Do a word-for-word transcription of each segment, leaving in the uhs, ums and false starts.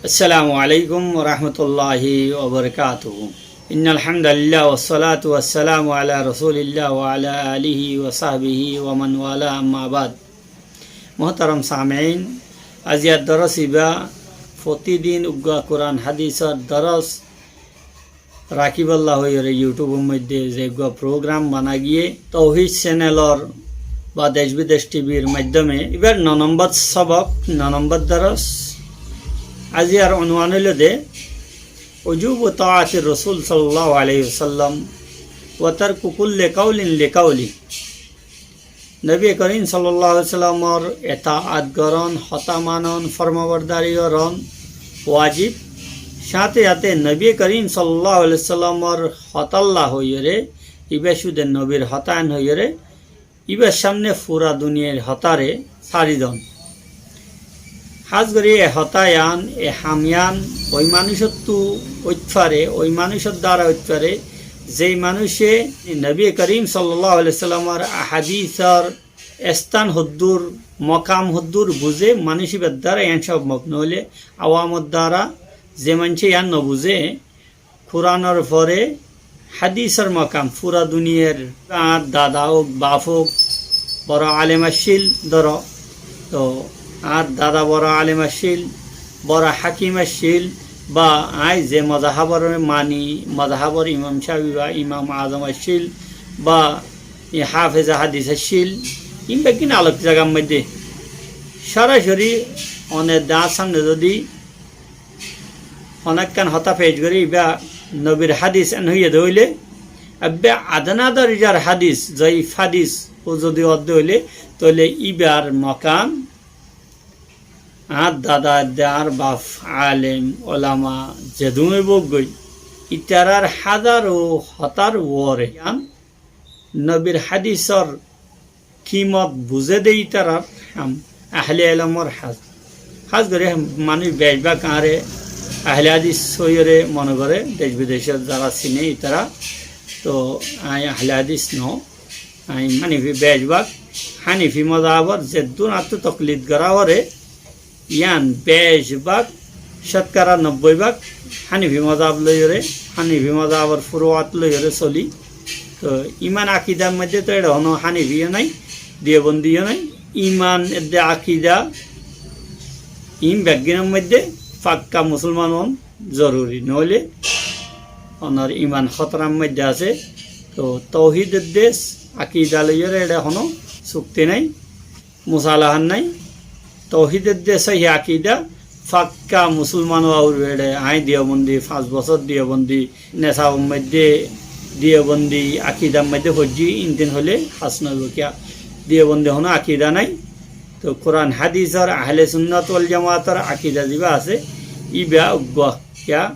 السلام عليكم ورحمة الله وبركاته. إن الحمد لله والصلاة والسلام على رسول الله وعلى آله وصحبه ومن والاه، أما بعد. Muhtaram samein, aziyar doros iba fotidin uggwá Kuran hadisor doros rakíbolla hoiyóre YouTube or moidde ze uggwá program bana giyé Touhid channel or ba Desh Bidesh T V r maiddome, ibar no nombor sobok, no nombor doros. Aziyar unwan óilde, وجوب طاعة الرسول صلى الله عليه وسلم وترك كل قول لقوله. Nobiye Korim sallallahu alaihi wasallamor etaat goron, hotá manon, formabordari goron wajib. Sáte sáte Nobiye Korim sallallahu alaihi wasallamor hotálla hoiyóre, iba cúde nobir hotá en hoiyóre, ibar sámne fura duniyair hotáre sári don. Hás gorí e hotá yián, e ham yián ói manúicottú óit fare, ói manúicor dára óit fare, zei manúice Nobiye Korim sallallahu alaihi wasallamor ahadisor están hoddúr, mokam hoddúr buzé, manúic ibar dára yián sombob. Noóile awamor dára, ze maincé yián nobuzé, Kuranor fore hadisor mokam, fura duniyair, añár dada ók, baf ók, boro alem accíl, dóro, to añár dada boro alem accíl, boro hákim accíl, ba añí ze mozahabor mani, mozahabor imam sáfi ba imam azom accíl, ba e hafeze hadis accíl, in beggín alok zagar moidde. Sorasori one dá sámne zodi honó ekkán hotá pec gorí iba nobir hadis en hoiyé de óile, ebbe adna dorijar hadis, zoif hadis ó zodi ódde óile, tóile ibar mokam añár dada edde, añár baf alem, olama, zedún óibou goi, itarar házaro hotár uore yián nobir hadisor kimot buzé de itarar ham, ahle elomor hás. Hás gorí manúic becbák añáre ahle hadis hoiyóre mone goré, dec bidecot zara sine itara, to añí ahle hadis no, añí Hanifi, becbák Hanifi mozahabor zeddún attú toklid gorá foré, yián becbák, cótkara nobboi bák Hanifi mozahab loiyóre, Hanifi mozahabor furuwat loiyóre solí. To iman akidar moidde to eçe honó Hanifi yó nái, Diyobondi yó nái. Iman edde akida, in beggínor moidde fakka musolman on zoruri, noóile onor iman hotorar moidde asé. To touhid edde akida loiyóre eçe honó cukti nái. Musalaha nái. Touhid edde sóhi akida, fakka musolman ówa foribó. Eçe añí Diyobondi, fañs bosór Diyobondi, nesabor moidde Diyobondi akidar moidde foijjí, intin hoilé hás noóibo kiyá? Diyobondi honó akida nái. To Kuran hadisor ahle sunnat wal jamaator akida ziba asé, iba uggwá kiyá?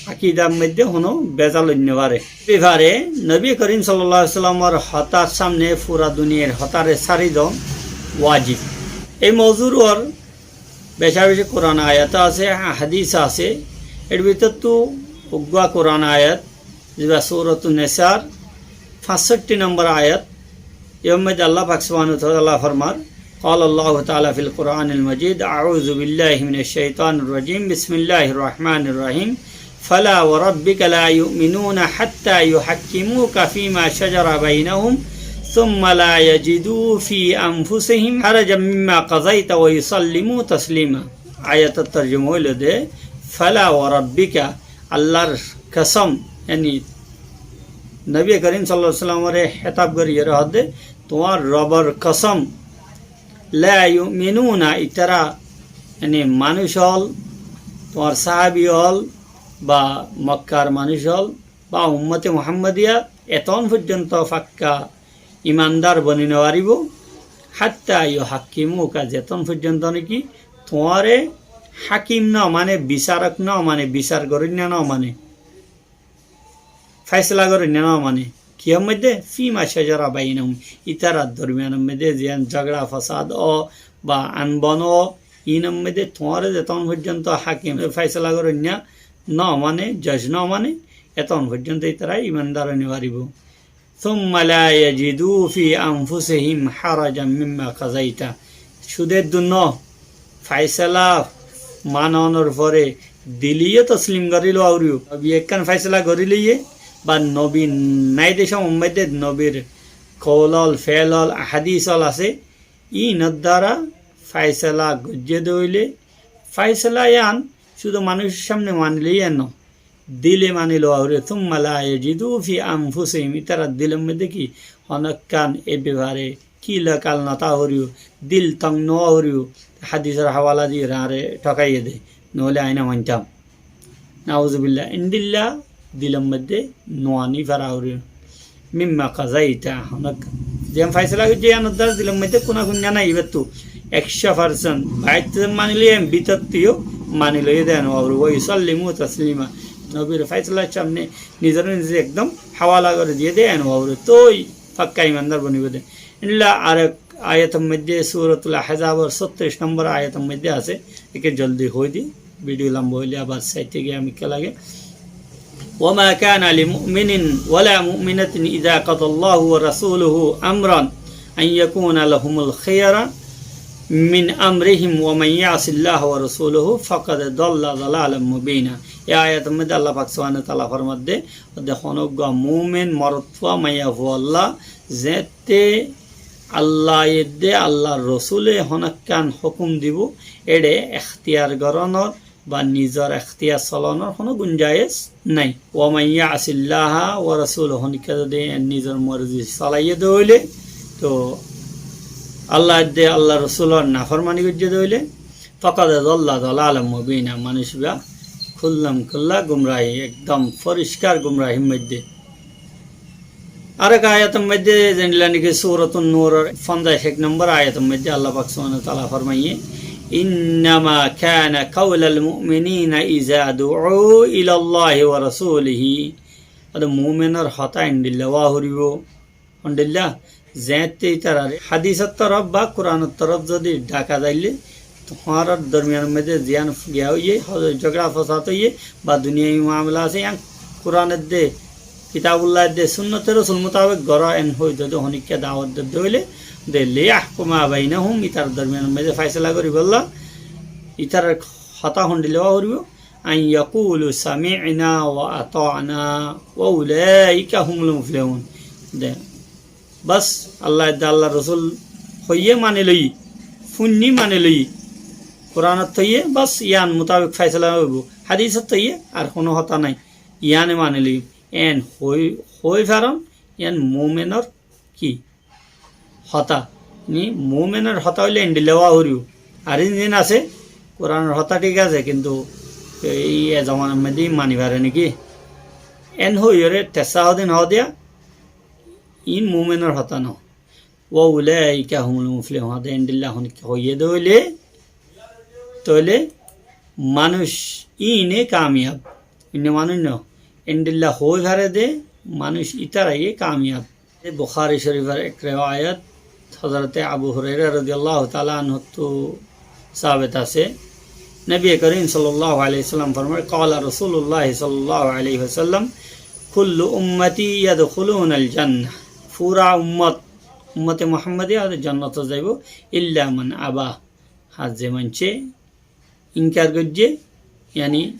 Akidar moidde honó bezal ói no fare. Befare Nobi Korim sallallahu alaihi wasallamor hotár sámne fura duniyair hotáre sári don wajib. Ei mouzur uore beca beci Kuran ayat asé, hadis asé. Er bútottu uggwá Kuran ayat, ziba Suratun Nisar fañsótti nombor ayat, Yómmed Allah pak subhanahu wa taala formar, قال الله تعالى في القرآن المجيد، أعوذ بالله من الشيطان الرجيم، بسم الله الرحمن الرحيم، فلا وربك لا يؤمنون حتى يحكموك فيما شجر بينهم ثم لا يجدوا في أنفسهم حرجا مما قضيت ويسلموا تسليما. Ayator torjuma óilde, فلا وربك, Allar kosom, yani Nobi Korim sallallahu alaihi wasallamore hetab gorí ere hoódde, tuáñr Robor kosom, لا يؤمنون, itara, yani manúic ól, tuáñr sahabi ól, ba Mokkar manúic ól, ba ummote Muhammadiya, eton foijjonto fakka imandar boni no faribó, حتى يحكموك, zeton foijjonto niki tuáñre hákim no mane, bisarok no mane, bisar goróinna no mane, faisala goróinna no mane. Kiyór moidde? فيما شجر بينهم, itarar dormiyanor moidde ziyan zogora fosad ó ba anbon ó, inor moidde tuáñre zeton foijjonto hákim faisala goróinna no mane, joj no mane, eton foijjonto itara imandar ói no faribó. ثم لا يجدوا في أنفسهم حرجا مما قضيت. Cúde eddún no, faisala Manonor fore dile yó toslim gorí lowa foribó. Nobi ekkán faisala gorí loiye, ba nobi nai de cómot de nobir koul ól, feél ól, hádis ól asé, iínor duara faisala goijjé de óile, faisala yían cúdu manúicor cámne mani loiye no, dile mani lowa foribó. ثم لا يجدوا في أنفسهم, ítarar dilor modde ki honókkán e befare kilakal no táka foribó, dil tong no ówa foribó. Hádisor háwala di añáre thokaiyé de, noóile aññí no maintam. Nauzubillah, endilla dilor modde no ani fara foribó. مما قضيت, honókkán ziyán faisala goijjé yíanor duara dilor modde kuno kunya nai, ibáttu ekcó percent báitte mani loiye, bútottu yó mani loiye de en ówa foribó. ويسلموا تسليما, nobir faisalar cámne nizore nize ekdom háwala gorí diye de en ówa foribó. Toi fakka imandar bonibo de. Endilla arek ayator modde, Suratul Ahzabor sóttiríc nombor ayator modde asé, eke zoldi hoi di, video lamba óile abar saite giyé mikká lage. وما كان لمؤمن ولا مؤمنة إذا قضى الله ورسوله أمرا أن يكون لهم الخيرة من أمرهم ومن يعص الله ورسوله فقد ضل ضلالا مبينا. E ayator modde Allah pak subhanahu wa taala formadde, de honó uggwá mumin morotfua maiyafualla zeéñtte Allah edde Allar rosule honókkán hókum dibo, éçe ektiyar gorónor ba nizor ektiyar solonor honó gunjayes nai. ومن يعص الله ورسوله, honikká zodi nizor morzi solaiyé de óile, to Allah edde Allar rosulor naformani goijjé de óile, فقد ضل ضلالا مبينا, manúic ibá kullum kulla gumrahi, ekdom foriskar gumrahir modde. Arek ayator modde zendilla niki Suratun Nuror fonzaic ek nombor ayator modde Allah pak subhanahu wa taala formaiyé, إنما كان قول المؤمنين إذا دعوا إلى الله ورسوله. Ade muminor hotá endilla ówa foribó, hondilla, zeéñtte ítarare hádisor torof ba Kuranor torof zodi dhaka zaile, tuáñrar dormiyanor modde ziyán giya óiye, ho-, zogera fosad óiye, ba duniyai mamela asé, yían Kuran edde, Kitabullah edde, Sunnote Rosul mutabek goró, en hoi zodi honikká dawot dedde óile, de ليحكم بينهم, ítarar dormiyanor modde faisala goríbolla, ítarar hotá hondilla ówa foribó, أن يقولوا سمعنا وأطعنا وأولئك هم المفلحون. De, bas, Allah edde Allar rosul hoiyé mani loiyí, fúinni mani loiyí, Kuranot hoiyé, bas, yían mutabek faisala óibo, hádisot hoiyé, ar honó hotá nai, yíane mani loiyí, en hoi, hoi faron, yían muminor ki hotá, ni muminor hotá óile endilla ówa foribó. Ar in zin asé, Kuranor hotá thík asé, kintu ei, e zomanar modde mani fare niki? En hoiyóre tessa hodin hoó diya, in muminor hotá no. وأولئك هم المفلحون, de endilla honikká hoiyé de óile, tóile manúic iíne kamiyab, inne manúic no, endilla hoi fare de manúic ítaraiye kamiyab. Bukhari Shorifor ek rewayat, Hazrote Abu Huraira rodiyallahu taala anhuttu sabit asé, Nobi Korim sallallahu alaihi wasallam formar, قال رسول الله صلى الله عليه وسلم: كل أمتي يدخلون الجنة. Fura ummot, ummote Muhammadiya jonnot zaibo, إلا من أبى. Ar ze maincé inkar goijjé, yani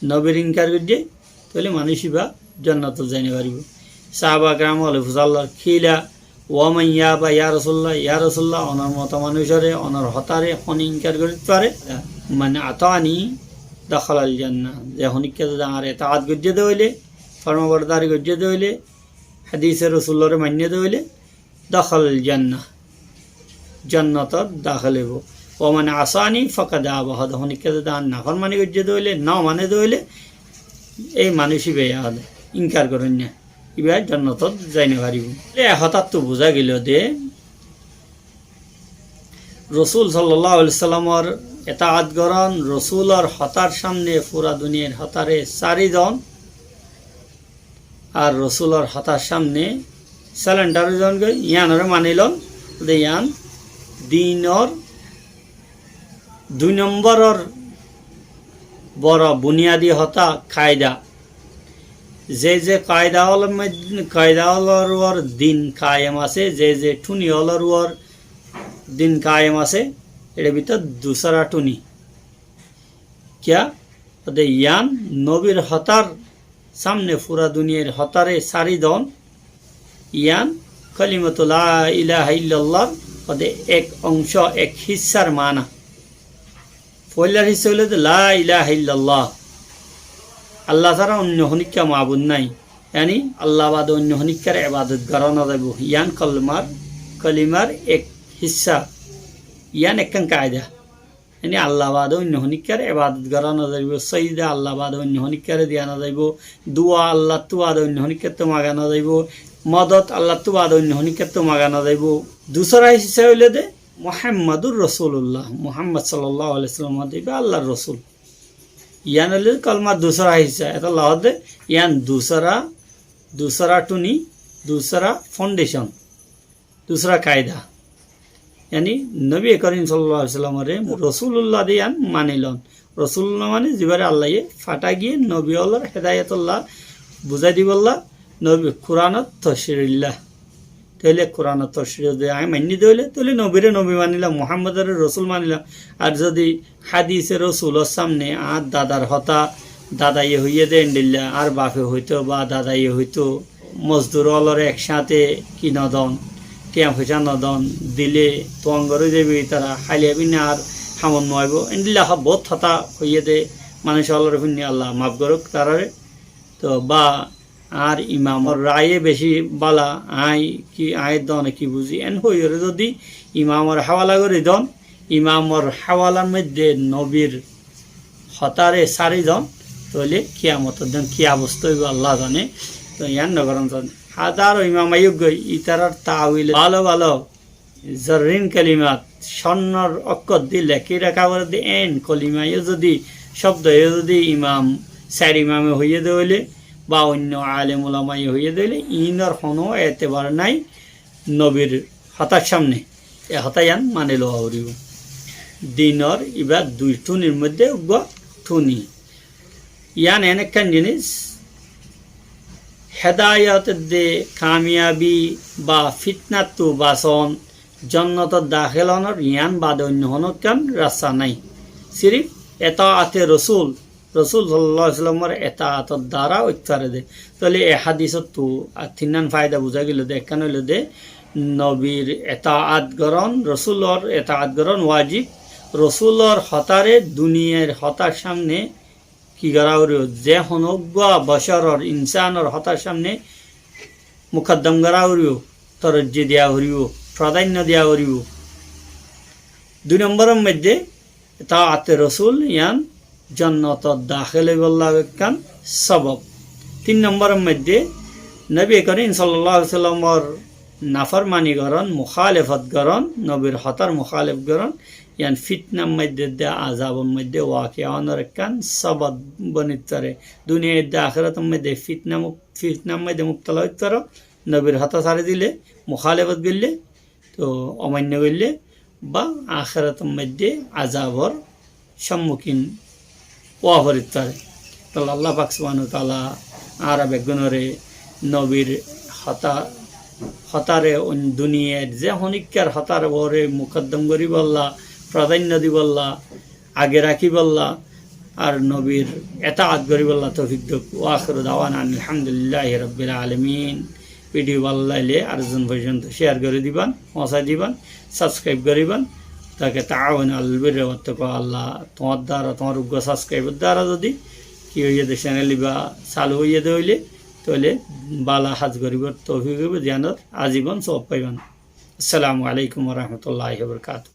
nobir inkar goijjé, tóile manúic ibá jonnotot zai no faribó. Sahaba keram ókkole fusár lor, قيل: ومن يأبى يا رسول الله, ya Rosulullah, onor moto manúicoré, onor hotáre hone inkar gorí fare? من أطاعني دخل الجنة. Ze honikká zodi añár etaat goijjé de óile, formaborodari goijjé de óile, hádise Rosulore mainné de óile, دخل الجنة, jonnotot dahél óibo. ومن عصاني فقد أبى, honikká zodi añár naformani goijjé de óile, no mane de óile, ei manúic ibá inkar gorónna, ibá jonnotot zai no faribó. E hotáttu buzá gelo de, Rosul sallallahu alaihi wasallamor etaat gorón, Rosulor hotár samne fura duniyair hotáre sári don, ar Rosulor hotár samne selendar ói zon goi, yíanoré mani lon, de yían dinor dui nomboror boro buniyadi hotá, kaida. Ze ze kaida ólor mod-, kaida ólor uore din kayem asé, ze ze thuni ólor uore din kayem asé, Ere bútore dusára tuni. Kiyá? Óde yián nobir hotár sámne fura duniyair hotáre sári don. Yián kalimatu la ilaha illallah óde ek oñcó, ek hissár maána. Foóilar hissá óilde la ilaha illallah. Allah sára oinno honíkka mabud nái. Yáni Allah bade oinno honíkkar ebadot gorá nozaibou. Yián kolmar, kolimar ek hissá. Yián ekkán kaida. Yáni Allah bade oinno honíkkar ebadot gorá nozaibou. Sóijda Allah bade oinno honíkkare diya nozaibou. Dua Allattú bade oinno honíkkattú maga nozaibou. Modot Allattú bade oinno honíkkattú maga nozaibou. Dusára hissá óilde Muhammadur Rosulullah, Muhammad sallallahu alaihi wasallam óilde ibá Allar Rosul. Yián óilde kolmar dusára hissá, etolla hoódde yián dusára, dusára tuni, dusára foundation, dusára kaida. Yáni nobi korim sallallahu alaihi wasallamore Rosulullah de yián manilon. Rosulullah mani zibáre Allaye fathá giyé nobi ólor hedayotolla buzái dibolla, nobi Kuranor toshriilla. Tóile Kuranor toshri zodi añí mainní de óile, tóile nobire nobi manilam, Muhammadore Rosul manilam. Ar zodi hadise Rosulor sámne añár dadar hotá, dadaye hoiyé de endilla, añár bafe hoitóu ba dadaye hoitóu, mozdur ólore ek cáñte ki nodon, tiañ foicá nodon, dile tuañgor ói zaiboi, ítara háliya bínna ar hamot no aibóu. Endilla bout hotá hoiyé de manúic ólore fúinni, Allah maf gorouk tarare. Toh ba añár imamor raye beci bála, añí ki, añí done ki buzí, en hoiyóre zodi imamor háwala gorí don, imamor háwalar moidde nobir hotáre sári don, tóile kiyamotor din ki obosta óibou Allah zane. Toh yián no goron zane. Házaro imam aiyók goi, ítarar tawil bála bála zorrin kolimat, cónnor ókkor di lekí raká foré de, en kolima yó zodi, cóbdo yó zodi imam, sair imame hoiyé de óile, ba oinno alem ulamaye hoiyé de óile, iínor honó etebar nái nobir hotár sámne. E hotá yián mani lowa foribóu. Dinor ibá dui tunir moidde uggúa tuni. Yián en ekkán jinis, hedayot edde kamiyabi ba fitnattú bason, jonnotot dahél ónor yián bade oinno honó ekkán rasta nái. Sirif etaate Rosul, Rosul sallallahu alaihi wasallamor etaator dara óit fare de. Tóile e hadisottú ar tinnán faida buzá gelo de, ekkán óilo de, nobir etaat goron, Rosulor etaat goron wajib, Rosulor hotáre duniyair hotár sámne ki gorá foribóu? Ze honó uggúa bosóror, insánor hotár sámne mukaddam gorá foribóu, torojji diya foribóu, fradánno diya foribóu. Dui nombóror moidde etaate Rosul yián jonnotot dahél óibolla ekkán sobob. Tin nombóror moidde nobi korim sallallahu alaihi wasallamor naformani goron, mukhalefot goron, nobir hotár mukhalef goron, yián fitnar moidde de, azabor moidde wakia ónor ekkán sobob bonit fare. Duniyair de ahérator moidde fitna muk-, fitnar moidde mubtala óit faro, nobir hotá sári dile, mukhalefot goille, toh omainno goille, ba ahérator moidde azabor sommukin ówa forit fare. Tóile Allah pak subhanahu wa taala añára beggúnore nobir hotá, hotáre oin-, duniyair ze honíkkar hotáre uore mukaddam goríbolla, fradánno dibolla, age rakíbolla, ar nobir etaat goríbolla toufik douk. Wa akhiru dawana anil hamdulillahi rabbil alamin. Video bála laile ar zon foijjonto share gorí diban, foóñsai diban, subscribe goríban, take taawun alal birri wat takwa. Allah tuáñr dara, tuáñr uggúa subscribe or dara zodi ki óiye de, channel ibá salu óiye de óile, tóile bála ham goríbar toufik óibo, ziyanor ajibon sob faiban. Assalamu alaikum wa rahmatullahi wa barakatuhu.